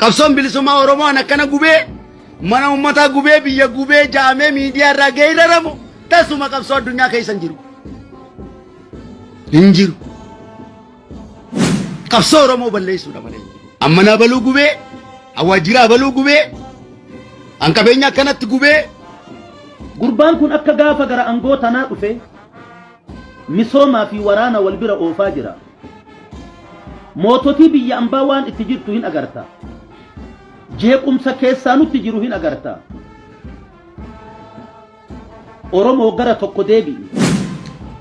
Qabsoon bilisummaa Oromoo an akkana gubee mana uummataa gubee biyya gubee jaamee miidiyaa irraa geeraramu tasuma qabsoo addunyaa keessa hin jiru. Hin jiru. Qabsoo Oromoo balleessuudha malee hin jiru. Amma na baluu gubee, waajjira abaluu gubee, an qabeenya akkanatti gubee. Gurbaan kun akka gaafa gara angoo tanaa dhufe misoomaa fi waraana wal bira oofaa jira. Moototii biyya ambaa waan itti jirtu hin agarta. Jeequmsa keessaa nutti jiru hin agarta. Oromoo gara tokko deebi'i.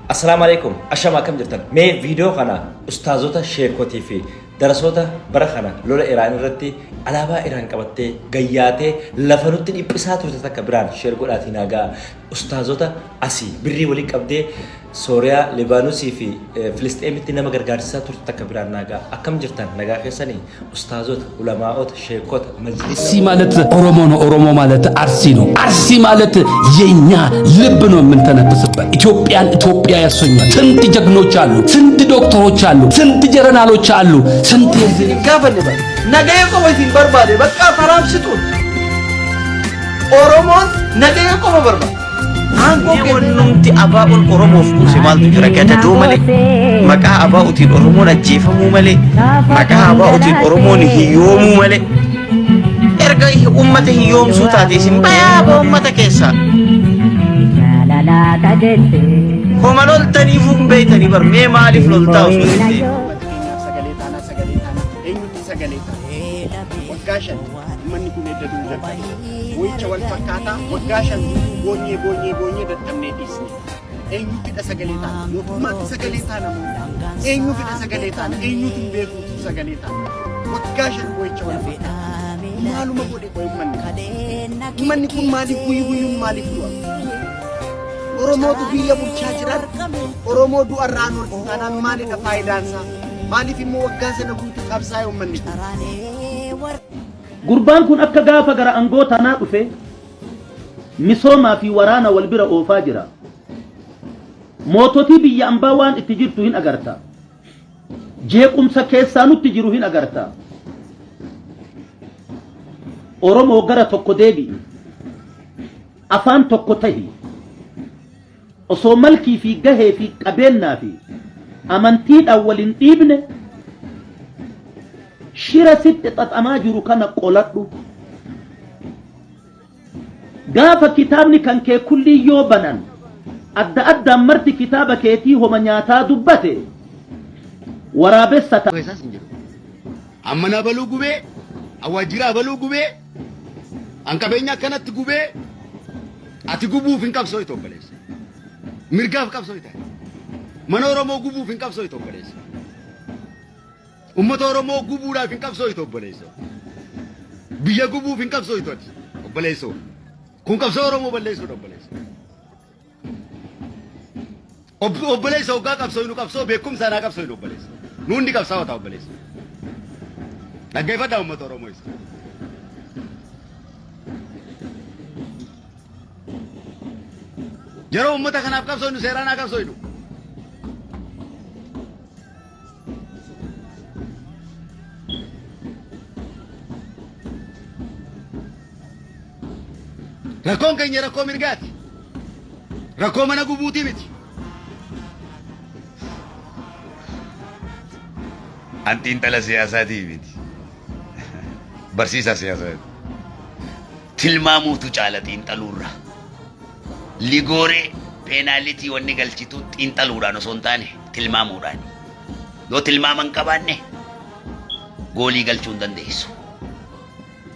Assalaamu alaikum. Ashama akkam jirtan? Mee viidiyoo kana ustaazota, sheekotii fi darasoota bara kana lola Iraan irratti alaabaa Iraan qabattee gayyaatee lafa nutti dhiphisaa turte takka biraan sheer godhaatii naa ga'a. Ustaazota asii birrii walii qabdee Sooriyaa, Libaanusii fi Filisxeemitti nama gargaarsisaa turte takka biraan naa ga'a. Akkam jirtan? Nagaa keessanii? Ustaazota, ulamaa'ota, sheekota, majlisa አርሲ ማለት ኦሮሞ ነው። ኦሮሞ ማለት አርሲ ነው። አርሲ ማለት የኛ ልብ ነው የምንተነፍስበት። ኢትዮጵያን ኢትዮጵያ ያሰኛል። ስንት ጀግኖች አሉ፣ ስንት ዶክተሮች አሉ፣ ስንት ጀነራሎች አሉ፣ ስንት የዚህ Hin gaafanne bara. Nagaya qofa isin barbaade bakka faraam sixuun. Oromoon nagaya qofa barbaada. Aangoo Mee kennee wannumti abaa'oon Oromoof buuse maaltu jira gadadoo malee maqaa abaa'otiin Oromoon ajjeefamuu malee maqaa abaa'otiin Oromoon hiyyoomuu malee erga ummata hiyyoomsuu taate isin bayaa baa ummata keessaa homa loltaniifuu hin beeytanii bar mee maaliif loltaa osoo jettee Uummata keenyaaf sagalee taanaa sagalee taanaa eenyutti sagalee taana? Waggaa 5 uummanni kun edda du'uu jalqabe. Boo'icha wal fakkaataa waggaa 5 guutuu boonyee boonyee boonyee dadhabnee dhiisne. Eenyuttidha sagalee taana? Mootummaatti sagalee taana moo? Eenyuufidha sagalee taana? Eenyuutu hin beekuutu sagalee taana? Waggaa 5 boo'icha wal fakkaataa. Maaluma godhe qoy uummanni kun? Uummanni kun maaliif guyyu guyyuun maaliif du'a? Oromootu biyya bulchaa jiran Oromoo du'arraan oolchu taanaan maalidha faayidaan isaa? Maaliif immoo waggaa sana guutuu qabsaa'e uummanni kun? Gurbaan kun akka gaafa gara angoo tanaa dhufe misoomaa fi waraana wal bira oofaa jira. Moototii biyya ambaa waan itti jirtu hin agarta. Jeequmsa keessaa nutti jiru hin agarta. Oromoo gara tokko deebi'i. Afaan tokko tahi. Osoo malkii fi gahee fi qabeennaa fi amantiidhaan wal hin dhiibne shira sitti xaxamaa jiru kana qoladhu. Gaafa kitaabni kan kee kullii yoo banan adda addaan marti kitaaba keetii homa nyaataa dubbate waraabessa ta'a. Isaas hin jiru. Amma na abaluu gubee, waajjira abaluu gubee, an qabeenya akkanatti gubee, ati gubuuf hin qabsooytu obboleessa. Mirgaaf qabsooyta. Mana Oromoo gubuuf hin qabsooytu obboleessa. Uummata Oromoo gubuudhaaf hin qabsooytu obboleessa. Biyya gubuuf hin qabsooytu ati obboleessoo. Kun qabsoo Oromoo balleessuudha obboleessa. Obboleessa hoggaa qabsooynu qabsoo beekumsaan haa qabsooynu obboleessa. Nu hundi qabsaa'ota obboleessa. Dhaggeeffadhaa uummata Oromoo isa. Yeroo uummata kanaaf qabsooynu seeraan haa qabsooynu. Rakkoon keenya rakkoo mirgaati. Rakkoo mana gubuutii miti. An xiinxala siyaasaatii miti. Barsiisaa siyaasaati. Tilmaamuutu caala xiinxaluurra. Ligooree peenaalitii wanni galchitu xiinxaluudhaan osoo hin taane tilmaamuudhaani. Yoo tilmaama hin qabaanne goolii galchuu hin dandeessu.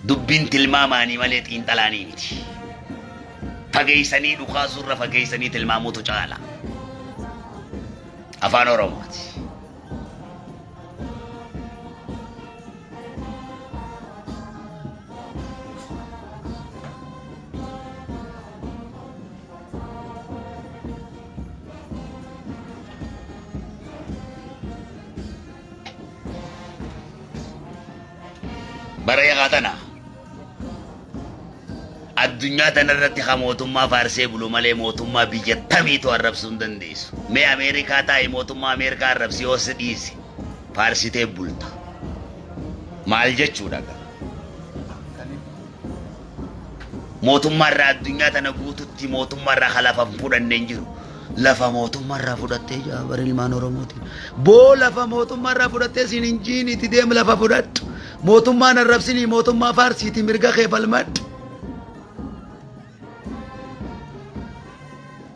Dubbiin tilmaamaanii malee xiinxalaanii miti. Fageessanii dhukaasuurra fageessanii tilmaamuutu caala. Afaan Oromooti. Bara yakaa tana addunyaa tana irratti ka mootummaa faarsee bulu malee mootummaa biyya tamiitu arrabsuu hin dandeessu. Mee Ameerikaa taa'i mootummaa Ameerikaa arrabsi yoo si dhiise faarsitee bulta. Maal jechuudha gaa? Mootummaa irraa addunyaa tana guututti mootummaa irraa ka lafa hin fudhanne hin jiru. Lafa mootummaa irraa fudhattee jaa bara ilmaan Oromootiin. Boo lafa mootummaa irraa fudhattee siin hin jiiniiti deem lafa fudhadhu. Mootummaan arrabsinii mootummaa faarsiiti mirga kee falmadhu.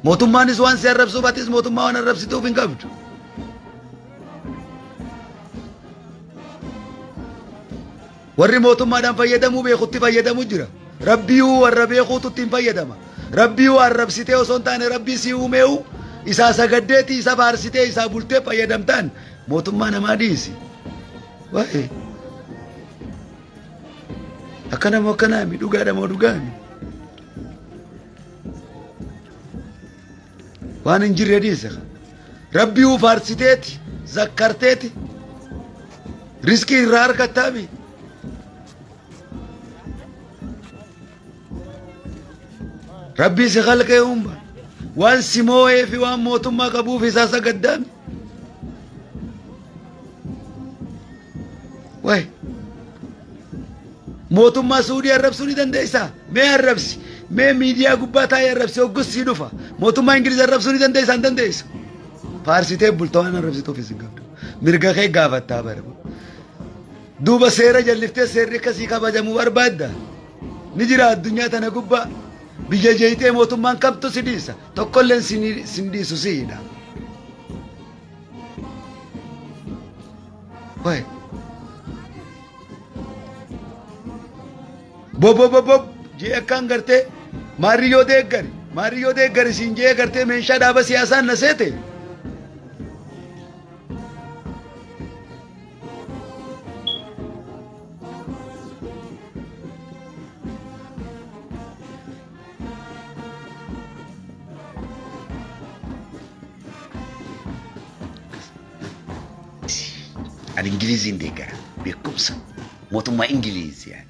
Mootummaanis waan si arrabsuuf atis mootummaa waan arrabsituuf hin qabdu. Warri mootummaadhaan fayyadamuu beekutti fayyadamu jira. Rabbiiuu warra beekuutu ittiin fayyadama. Rabbiiuu arrabsitee osoo hin taane rabbii si uumeeuu isaa sagaddeetii isa faarsitee isaa bultee fayyadamtaan mootummaa namaa dhiisi. Waa'ee. Akkana moo akkanaami dhugaadha moo dhugaami. Waan hin jirre dhiise. Rabbiiuu faarsiteeti zakkarteeti riskii irraa argattaami. Rabbii si kalqee uumma. Waan si moo'ee fi waan mootummaa qabuuf isaa sagaddaami. Waay. Mootummaa Suudii arrabsuu ni dandeessaa? Mee arrabsi. Mee miidiyaa gubbaa taa'ee arrabsi hoggus sii dhufa. Mootummaa Ingiliz arrabsuu ni dandeessaa? Hin dandeessu. Faarsitee bulta waan arrabsituuf isin qabdu. Mirga kee gaafattaa bara. Duuba seera jalliftee seerri akkasii kabajamu barbaadda. Ni jira addunyaa tana gubbaa. Biyya jeeyxee mootummaan kamtu si dhiisa. Tokkolleen sin dhiisu si hidha. Waay. Bobobobob jee akkaan gartee maarriyyoo deeggari maarriyyoo deeggari siin jee gartee meeshaa dhaaba siyaasaan na seete. Ani Ingiliziin deeggara. Beekumsa mootummaa Ingiliiz yaani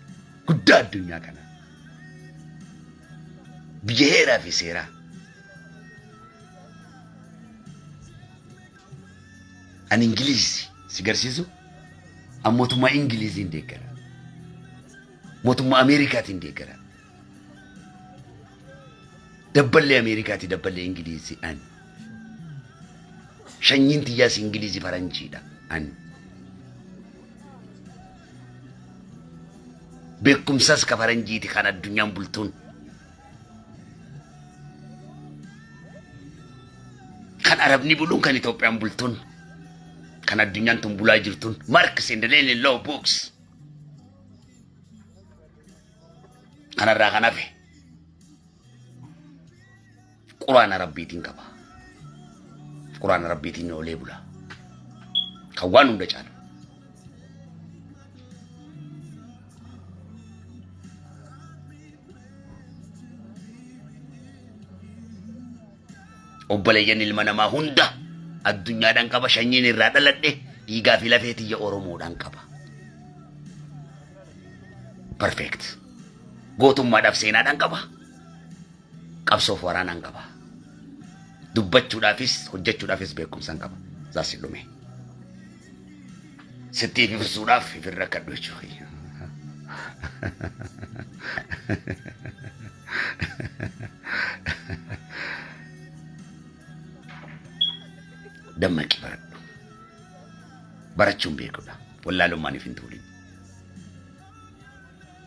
guddaa addunyaa kanaa. Biyya heeraa fi seeraa. Ani Ingiliizi si garsiisu an mootummaa Ingiliiziin deeggara. Mootummaa Ameerikaatiin deeggara. Dabballee Ameerikaati dabballee Ingiliizi ani. Shanyiin tiyyaas Ingiliizi faranjiidha ani. Beekumsas ka faranjiiti kan addunyaan bultuun. Kan Arabni buluun kan Itoophiyaan bultuun. Kan addunyaan tun bulaa jirtuun. Marx and Lenin law books. Kanarraa kan hafe quraana rabbiitiin qaba. Quraana rabbiitiin oolee bula. Kan waan hunda caalu. Obboleeyyan ilma namaa hunda addunyaadhaan qaba shanyiin irraa dhaladhe dhiigaa fi lafee tiyya Oromoodhaan qaba. Perfect. Gootummaadhaaf seenaadhaan qaba. Qabsoof waraanaan qaba. Dubbachuudhaafis hojjechuudhaafis beekumsaan qaba. Zaasi dhume. Sitti ibsuudhaaf ifin rakkadhu jechuudha. Dammaqi baradhu. Barachuun beekudha. Wallaalummaan if hin tuulin.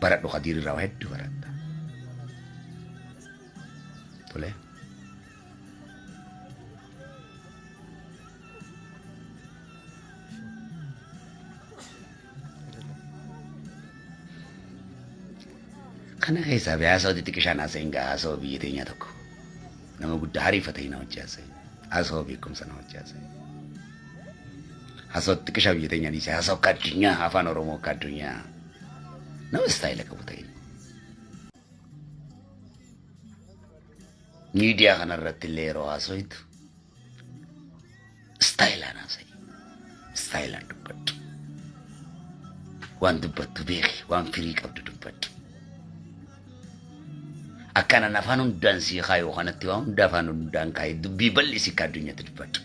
Baradhu Kadiir irraa waa hedduu baratta. Tole. Kana keessaa fi haasawaa xixiqqishaan haasa'in gaa haasawaa biyya teenyaa tokko. Nama guddaa hariifa ta'e na wajji haasa'in. Haasawaa beekumsa na wajji haasa'in. Haasawaa xixiqqishaa biyya teenyaa dhiisee haasawaa akka addunyaa afaan Oromoo akka addunyaa. Nama istaayila qabu ta'in. Miidiyaa kanarratti illee yeroo haasoytu istaayilaan haasa'i. Istaayilaan dubbadhu. Waan dubbattu beeki, waan firii qabdu dubbadhu. Akkanan afaan hundaan sii kaayuu kanatti waan hunda afaan hundaan kaayee dubbii bal'isi akka addunyaatti dubbadhu.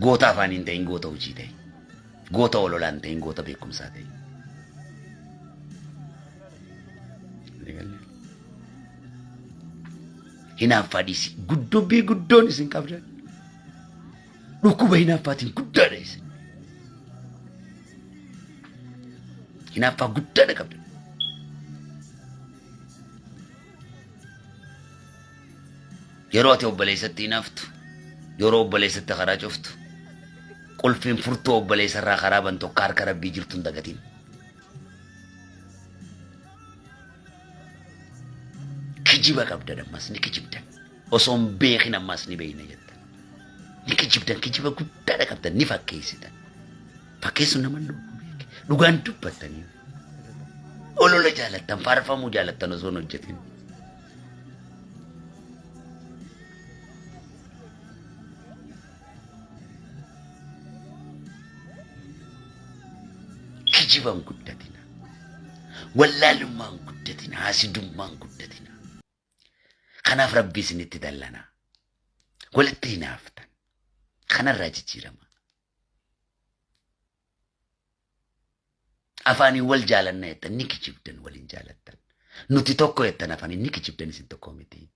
Goota afaan hin ta'in goota hojii ta'e. Goota ololaan ta'in goota beekumsaa ta'e. Hinaaffaa dhiisi. Guddubbii guddoon isin qabdan. Dhukkuba hinaaffaatiin guddaadha isin. Hinaaffaa guddaadha qabdan. Yeroo ati obboleessatti hinaaftu, yeroo obboleessatti karaa cuftu, qulfiin furtuu obboleessarraa karaa bantu akka harka rabbii jirtu hin dagatin. Kijiba qabdan ammas ni kijibdan. Osoo hin beekin ammas ni beeyna jettan. Ni kijibdan kijiba guddaadha qabdan ni fakkeessitan. Fakkeessuun nama hin dhowwu beeke. Dhugaan dubbattanii. Olola jaalattan faarfamuu jaalattan osoo hin hojjetin. Kijiban guddatina. Wallaalummaan guddatina. Haasidummaan guddatina. Kanaaf rabbi isinitti dallana. Walitti hinaaftan. Kanarraa jijjiirama. Afaaniin wal jaalanna jettan ni kijibdan waliin jaalattan. Nuti tokko jettan afaaniin ni kijibdan isin tokko miti.